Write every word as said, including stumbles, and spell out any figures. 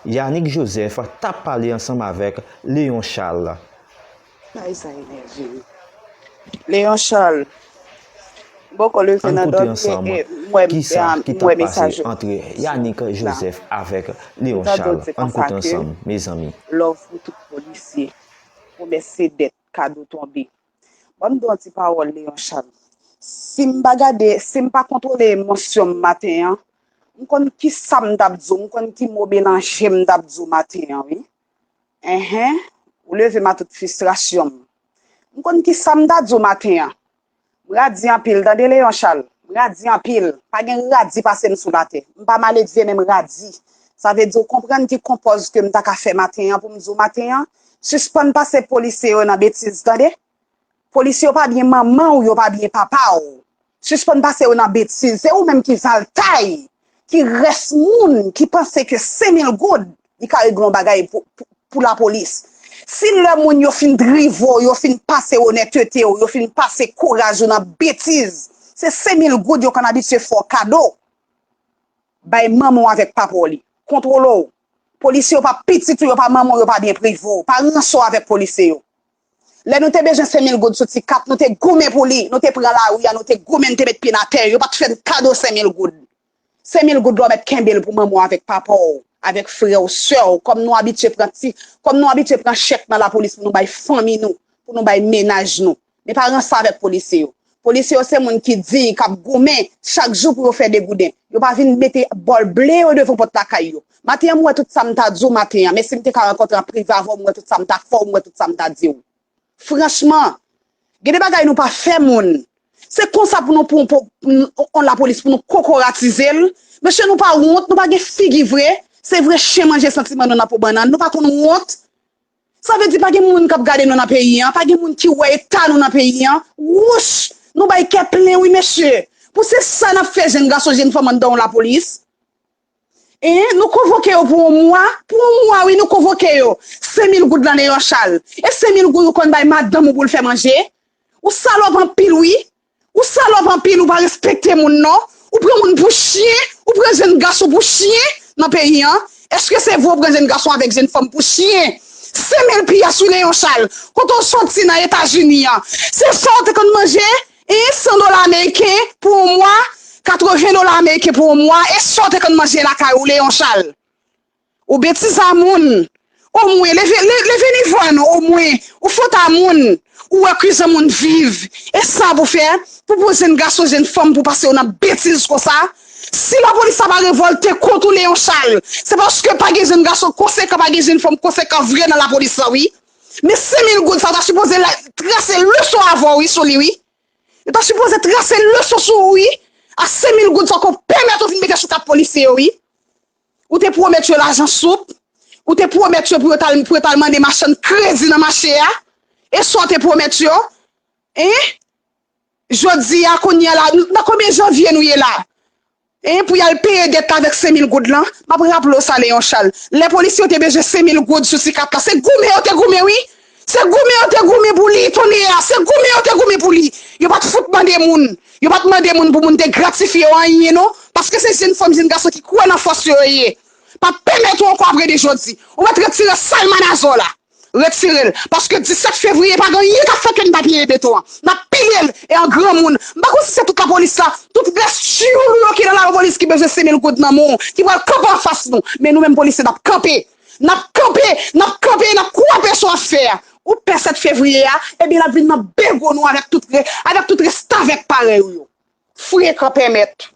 Yanick Joseph t ap pale ansanm avèk Léon Charles. Ay, sa enève m. Léon Charles, m poko leve nan dòmi e m wè mesaj ou. Kisa ki t ap pase antre Yanick Joseph avèk Léon Charles? Ann koute ansanm, mezanmi. Love pou tout polisye. Pwomès se dèt, kado tonbe. Ban m di w yon ti pawòl, Léon Charles. Si m pa gade, si m pa kontwole emosyon m maten an, m konn ki sa m t ap di w, m konn ki mo melanje m t ap di w maten an, wi. Enhen, ou leve m a tout fristrasyon m. M konn ki sa m ta di w maten an. M radi anpil, tande Léon Charles. M radi anpil. Pa gen radi pase m sou latè. M pa maledve, men m radi. Sa vle di w konprann ki konpòz ke m ta ka fè maten an pou m di w maten an, sispann pase polisye yo nan betiz, tande? Polisye yo pa byen manman w, yo pa byen papa w. Sispann pase yo nan betiz. Se ou menm ki valtay, ki rès moun ki panse ke senk mil goud li ka regle yon bagay pou, pou, pou lapolis. Si lè moun yo fin drive w, yo fin pase onètete w, yo fin pase kouraj ou nan betiz, se senk mil goud yo konn abitye fè w kado. Bay manman w avèk papa w li. Kontwole w. Polisye yo pa pitit ou, yo pa manman w, yo pa byen prive w. Pa ranse w avèk polisye yo. Lè nou te bezwen senk mil goud sou ti kat, nou te goumen pou li. Nou te pran lari a, nou te goumen, nou te met pye n atè. Yo pa t fè n kado senk mil goud. Senk mil goud la w mèt kenbe l pou manman w avèk papa w, avèk frè w, sè w. Kòm nou abitye pran ti, kòm nou abitye pran chèk nan lapolis pou nou bay fanmi nou, pou nou bay mennaj nou. Men pa ranse avèk polisye yo. Polisye yo se moun ki diy, k ap goumen chak jou pou yo fè degouden. Yo pa vin mete bòl ble yo devan pòt lakay yo. Maten an, m wè tout sa m ta di w maten an, men si m te ka rankontre an prive avè w, m wè tout sa m ta fè w, m wè tout sa m ta di w. Franchman, gen de bagay nou pa fè moun. Se konsa pou nou, pou, pou, pou on lapolis pou nou kokoratize l. Mesye, nou pa wont, nou pa gen figi vre. Se vre chen manje santiman nou nan po bannann. Nou pa konn wont. Sa vle di pa gen moun k ap gade nou nan peyi an, pa gen moun ki wè eta nou nan peyi an. Wouch! Nou bay kè plen wi mesye. Pou se sa n ap fè jenn gason, jenn fanm anndan yon lapolis. En, nou konvoke yo pou yon mwa, pou yon mwa wi nou konvoke yo. Senk mil goud lan Léon Charles. E senk mil goud ou konn bay madanm ou pou l fè manje? Ou salòp anpil wi. Ou salòp anpil, ou pa respekte moun non. Ou pran moun pou chyen, ou pran jenn gason pou chyen nan peyi an. Èske se vre ou pran jenn gason avèk jenn fanm pou chyen? Senk mil pyès wi Léon Charles, kote w soti nan Etazini an? Se sa w te konn manje? En, san dola ameriken pou yon mwa, katreven dola ameriken pou yon mwa, e sa w te konn manje lakay ou Léon Charles? Ou betize a moun. Omwen, leve, le- leve nivo a nou, omwen. Ou fout a moun. Ou wè ki jan moun viv. E sa pou fè, pou pran jenn gason, jenn fanm, pou pase yo nan betiz konsa. Si lapolis la pa revòlte kont ou Léon Charles, se paske pa gen jenn gason konsekan, pa gen jenn fanm konsekan vre nan lapolis la wi. Men senk mil goud sa, ou ta sipoze la- trase leson avè w wi sou li wi. Yo ta sipoze trase leson sou ou wi. A senk mil goud sa w pèmèt ou vin mete sou kat polisye yo wi. Ou te pwomèt yo lajan soup. Ou te pwomèt yo pou yo t al, pou yo t al mande machann kredi nan mache a. E sa w te pwomèt yo? En? Jodi a, kounye a la, nan konbyen janvye nou ye la? En, pou y al peye dèt la avèk senk mil goud lan? M ap raple w sa, Léon Charles. Lè polisye yo te bezwen senk mil goud sou ti kat la, se goumen yo te goumen, wi. Se goumen yo te goumen pou li, tonnè a. Se goumen yo te goumen pou li. Yo pa t fout mande moun. Yo pa t mande moun pou moun te gratifye yo anyen, non. Paske se jenn fanm, jenn gason ki kwè nan fòs yo yo ye. Pa pèmèt ou ankò apre de jodi. Ou mèt retire salmanazò la. Retire l. Paske disèt fevriye pa gen anyen k ap fè ke n pa pile beton an. N ap pile l e an granmoun. M pa konn si se tout lapolis la, tout rès tchoulou yo ki nan lapolis ki bezwen senk mil goud nan men w, ki pral kanpe anfas nou. Men nou menm polisye n ap kanpe. N ap kanpe, n ap kanpe, n ap kwape sa w ap fè a. Ou pè sèt fevriye a, ebyen l ap vin nan bego nou avèk tout re, avèk tout restavèk parèy ou yo. Frekan pèmèt.